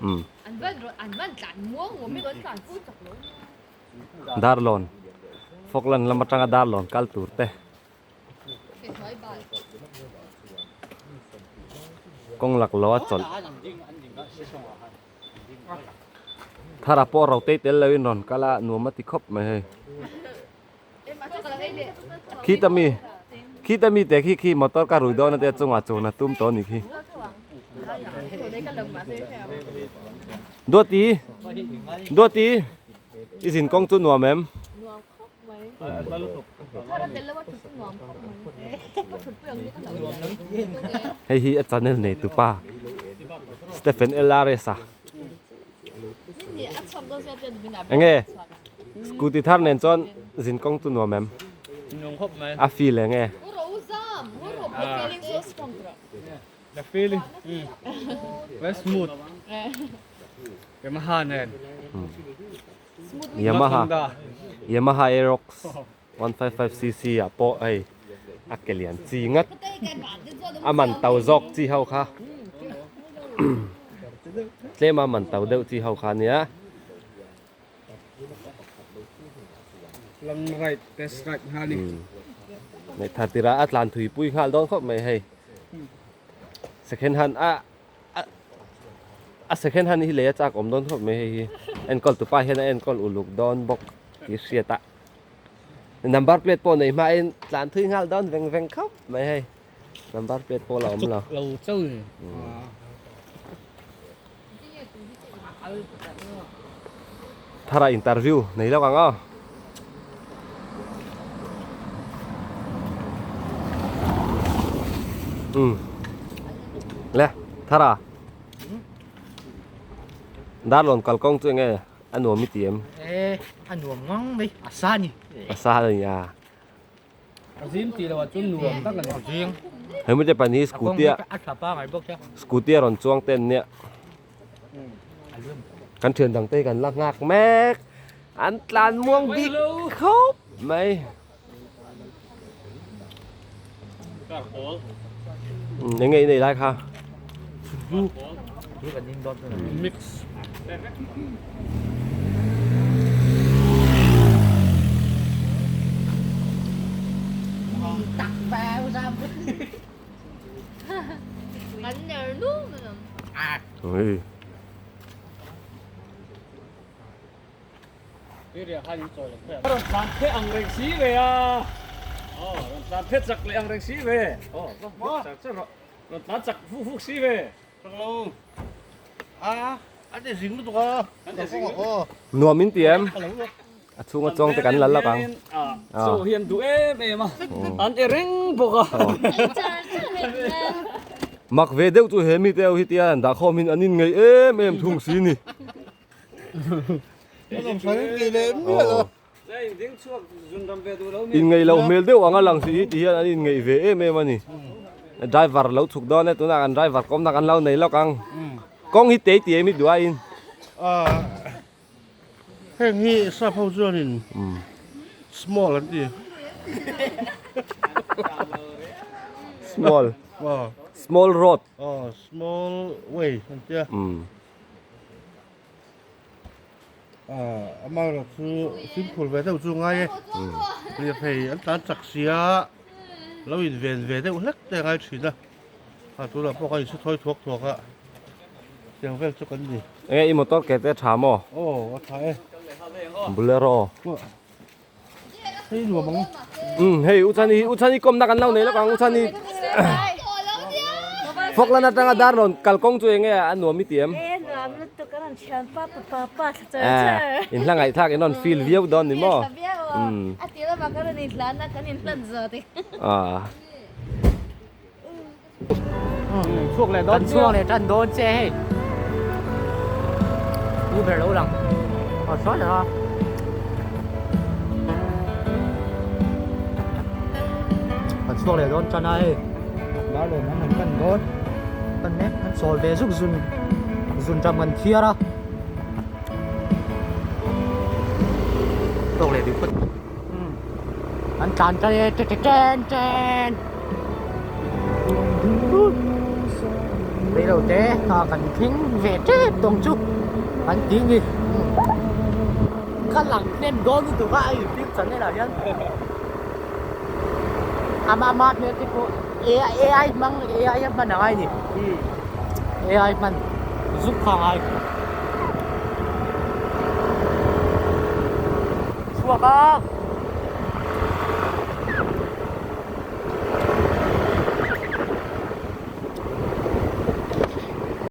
Um. Darlawn Falkland lam atanga Darlawn kal tur te kawng laklawh a chawlh Thara pawh rotate tel loin rawn kal a nuam a ti khawp mai hei. Khita mi khita mi te khi khi motor ka rui dawn a tia chungah chuan a tum tawh a ni khi. Duati Duati i zin kawng chu nuam em? Hei hi a channel nei tupa Stephen LRS a. Enge scooty thar nen chuan zin kawng chu nuam em? Nuam khawp mai. A feel enge? The feeling very smooth. Yamaha nen. Yamaha Yamaha Aerox 155cc ah pawh hei a ke lian chi ngat a man to zawk chi ho kha tlem a man to deuh chi ho kha a nia. Long ride test ride nghal ni. Ngaihthar tirah a tlan thui pui nghal dawn khawp mai hei second hand a. A second hand hi lei a chak awm dawn khawp mai hei hi enkawl tupa hian a enkawl uluk dawn bawk tih hriat a number plate pawh nei hmain tlan thui nghal dawn veng veng khawp mai hei number plate pawh la awm lo. Thara interview nei lawk ang aw. Um. Le, Thara. Darlawn kalkawng chu enge a nuam i ti em? E, a nuam ngang mai, a sa ni. A sa ni a. A zim tih loh ah chuan nuam tak a ni. A zing. Hemi te pahnih scooty a a tha pangai bawk sia. Scooty a rawn chuang te an nia. Kan thian dang te hi kan la nghak mek. An tlan muang bik khawp mai. Eng nge i nei lai kha? Mix. Ui. Rawn tlan phe ang reng si ve a. Rawn tlan phe chak leh ang reng si ve. Rawn tlan chak fuk fuk si ve. Nuam in ti em? A chhunga chuang te kan la lak ang. Chaw hi an duh em em a, an e reng bawk a. Mak ve deuh chu he mite ho hi tia an dah khawm in an in ngeih em em thung si ni. Inngeih loh hmel deuh ang a lang si hi ti hian an inngeih ve em em a ni. Driver lo chhuk dawn e tunah kan driver kawmna kan lo nei lawk ang. Kawng hi tei ti em i duh aiin. Heng hi sap ho chuanin small an ti. Small. Small road. Small way an tia. Amaherawh chu fimkhur ve deuh chu ngai e. Lirthei an tlan chak sia lo inven ve deuh hlek te a ngai thin a. A tunah pawh kan inhre thawi thuak thuak a, tiang vel chu kan ni. Enge i motor ke te a tha maw? Aw a tha e. Bolero. Hei nuam ang. Um hei u chani u chani kawmna kan lo nei lawk ang u chani. Falkland atanga dar rawn kalkawng chu enge a nuam i ti em? E nuam lutuk a rawn thian pa pa pa pa thla char char. In hla ngaihthlak in rawn feel viau dawn ni maw? Um. A ti lamah kan rawn inhlan a kan inhlan zawt e. Ah. Chhuak leh dawn Kan chhuak leh tan dawn che hei. U ber lo lang. Aw sawi leh a. Kan chhuak leh dawn tan a hei. Dar lawm an han pan dawn. Pan mek an chawl ve zuk zun zun ram kan thiar a. Tawk leh bik phawt. An tlan tan e ten ten. Reilo te kha kan thleng ve tep tawng chu kan ti ni. Ka lang hnem dawn lutuk a a youtube channel ah hian ama ama hmel te pawh AI hmang AI a hman angai ni. AI hman zuk kha angai. Chhuak a.